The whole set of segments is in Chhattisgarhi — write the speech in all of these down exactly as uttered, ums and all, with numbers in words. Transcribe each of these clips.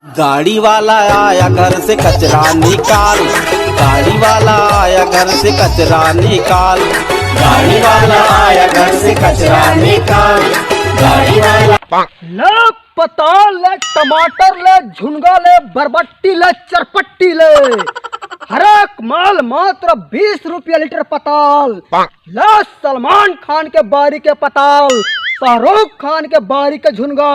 गाड़ी वाला आया घर से कचरा निकाल, गाड़ी वाला आया घर से कचरा निकाल, गाड़ी वाला आया घर से कचरा निकाल, गाड़ी वाला। ले पताल, ले टमाटर, ले झुनगा, ले बरबट्टी, ले चरपट्टी, ले हरेक माल मात्र बीस रुपया लीटर पताल। ले सलमान खान के बारी के पताल, शाहरुख खान के बारी के झुनगा,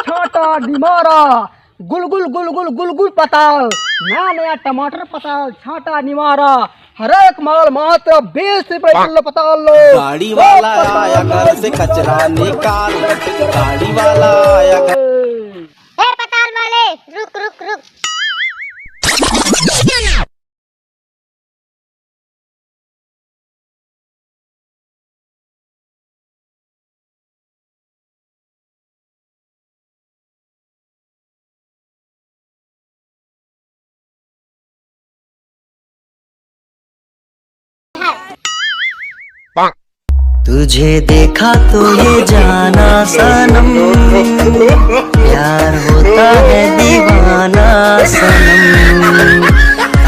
छांटा निमारा, गुलगुल गुलगुल गुलगुल पताल, नया नया टमाटर पताल, छांटा निमारा, हरेक माल मात्र बीस रुपए किलो पताल लो। गाड़ी वाला आया घर से कचरा निकाल, गाड़ी वाला आया घर। ए पताल वाले, रुक रुक रुक। तुझे देखा तो ये जाना सनम, प्यार होता है दीवाना सनम,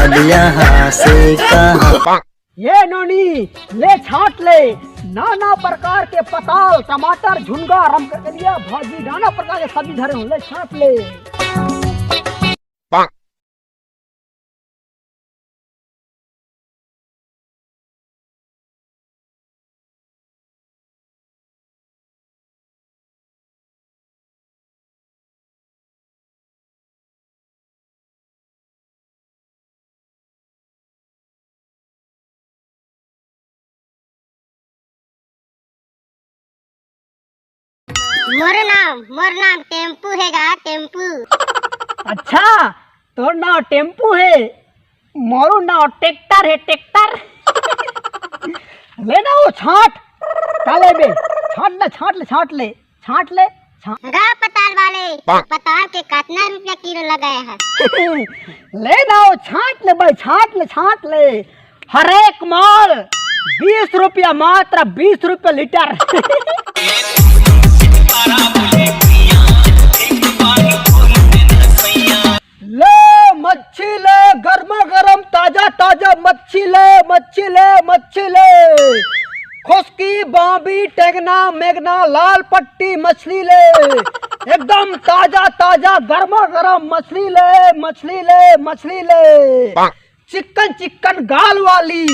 अब यहाँ से कहाँ। ये नोनी, ले छांट ले, नाना प्रकार के पताल, टमाटर, झुनगा, रमकलिया, भाजी, नाना प्रकार के सब्जी धरे हो, ले छांट ले। मोर नाम, मोर नाम टेम्पू हे गा, टेम्पू। अच्छा, तोर नाम टेम्पू हे, मोरो नाम ट्रैक्टर हे, ट्रैक्टर। ले ना वो छांट, का लेबे? छांट ले, छांट ले, छांट ले, छांट ले, छांट। गा पताल वाले, पताल के कतना रुपया किलो लगाया है? ले ना वो छांट ले भाई, छांट ले, छांट ले। हर एक माल बीस रुपया मात्र, बीस रुपया लीटर। ले मच्छी ले, गर्मा गर्म, ताजा ताजा मच्छी ले, मच्छी ले, मच्छी ले। खुसकी, बांबी, टेंगना, मेघना, लाल पट्टी मछली ले। एकदम ताजा ताजा, गर्मा गर्म मछली ले, मछली ले, मछली ले। चिकन चिकन गाल वाली,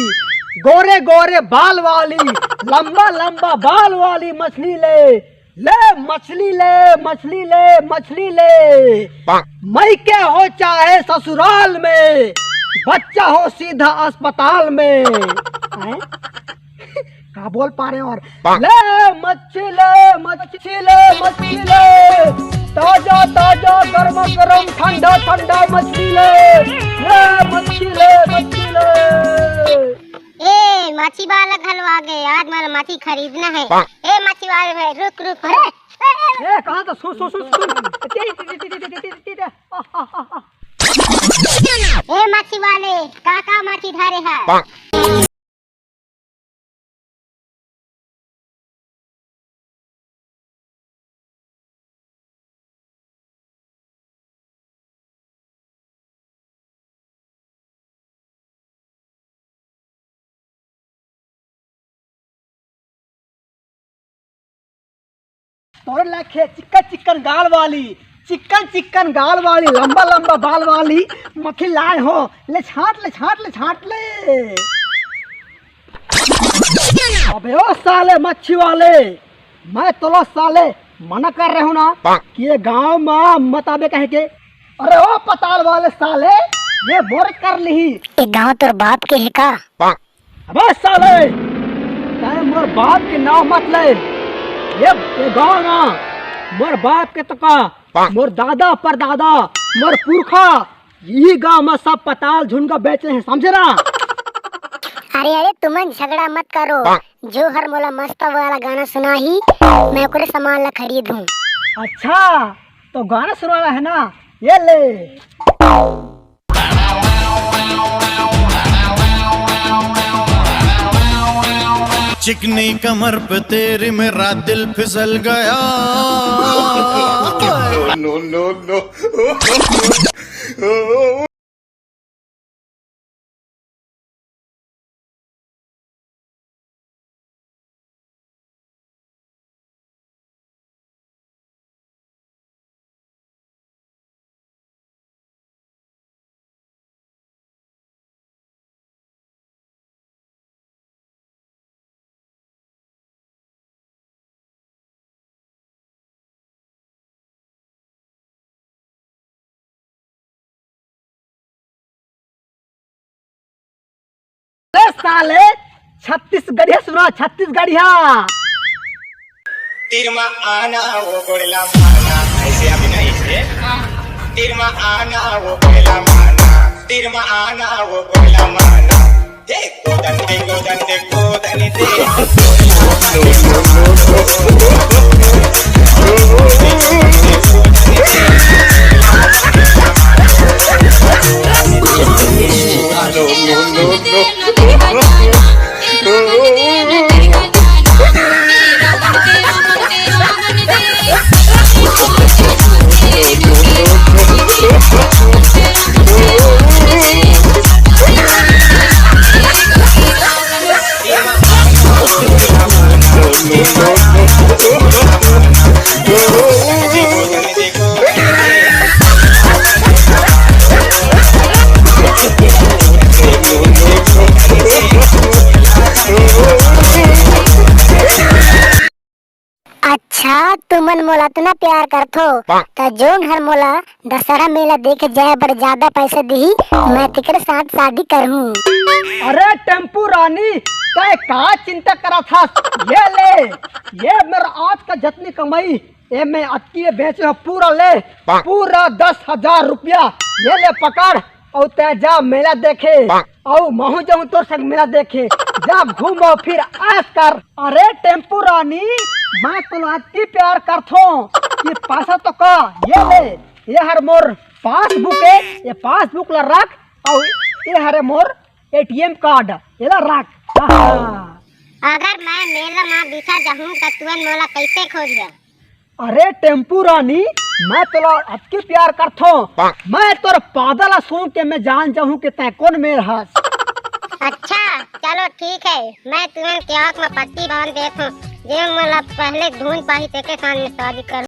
गोरे गोरे बाल वाली, लंबा लंबा बाल वाली मछली ले, ले मछली ले, मछली ले, मछली ले। मइके हो चाहे ससुराल में, बच्चा हो सीधा अस्पताल में। हैं? का बोल पा रहे हो और? ले मच्छी ले, मच्छी ले, मच्छी ले, ताजा ताजा, गरमा गरम, ठंडा ठंडा मछली ले, ले मच्छी ले, मच्छी ले। ए, मच्छी वाला घलो आ गए, आज मोला मच्छी खरीदना है। ए, मच्छी वाले भाई, रुक, रुक, रुक। ए, कहाँ तो सुन, सुन, सुन, सुन। ए, मच्छी वाले, का, का मच्छी धरे है? तोरे लाखे चिक्कन चिक्कन गाल वाली, चिक्कन चिक्कन गाल वाली, लंबा लंबा बाल वाली मक्खी लाए हो, ले छांट ले, छांट ले, छांट ले। अबे ओ साले मच्छी वाले, मैं तोला साले मना कर रहे हूँ ना कि ये गांव में मत आबे कह के। अरे ओ पताल वाले साले, ये बोर कर ली। ये गांव तोर बाप के है का? अबे साले, तैं मोर बाप के नाम मत ले। ये, ये गांव ना मोर बाप के तो का, मोर दादा परदादा, मोर पुरखा, यही गांव में सब पताल झुनगा बेचे हैं, समझे ना? अरे, अरे, तुमन झगड़ा मत करो। जो हर मोला मस्त वाला गाना सुनाही, मैं ओकरे सामान ला खरीद हूँ। अच्छा, तो गाना सुनाना है ना? ये ले। चिकनी कमर पे तेरी मेरा दिल फिसल गया। No, no, no. ए साले, छत्तीसगढ़िया सुना, छत्तीसगढ़िया। तीर मा आना वो गोड़ला माना, ऐसे अभी नहीं है। तीर मा आना वो गोड़ला माना, तीर मा आना वो गोड़ला माना। देखो दंडे को, दंडे को, दंडे। अच्छा, तुमन मोला अतना प्यार करथो, त जोन हर मोला दशहरा मेला देखे जाए बर ज्यादा पैसा दिही, मैं तेकर साथ शादी करहूँ। अरे टेम्पू रानी, तै का चिंता करत हस? ये ले, ये मेरा आज का जतनी कमाई, ये मैं अतकी बेचे हो पूरा ले, पूरा दस हजार रुपया। ये ले पकड़, अउ तै जा मेला देखे, अउ महूं जाऊं तोर संग मेला देखे। जा घूम अउ फिर ऐश कर। अरे टेम्पू रानी, मैं तोला अतकी प्यार करथों कि पैसा तो का, ये ले, ये हर मोर पासबुक हे, ये पासबुक ला रख, अउ ये हरे मोर एटीएम कार्ड, एला रख। आहा। अगर मैं मेला मा बिसर जाहूं त तुमन मोला कैसे खोजहू? अरे टेम्पू रानी, मैं तोला अतकी प्यार करथों। मैं तोर पादा ला सूंघ के मैं जान जाहूं कि तै कोन मेर हस। अच्छा, चलो ठीक है, मैं तुमन के आंख में पट्टी बांध देत हूँ, जे मोला पहले ढूंढ पाही तेके साथ में शादी कर।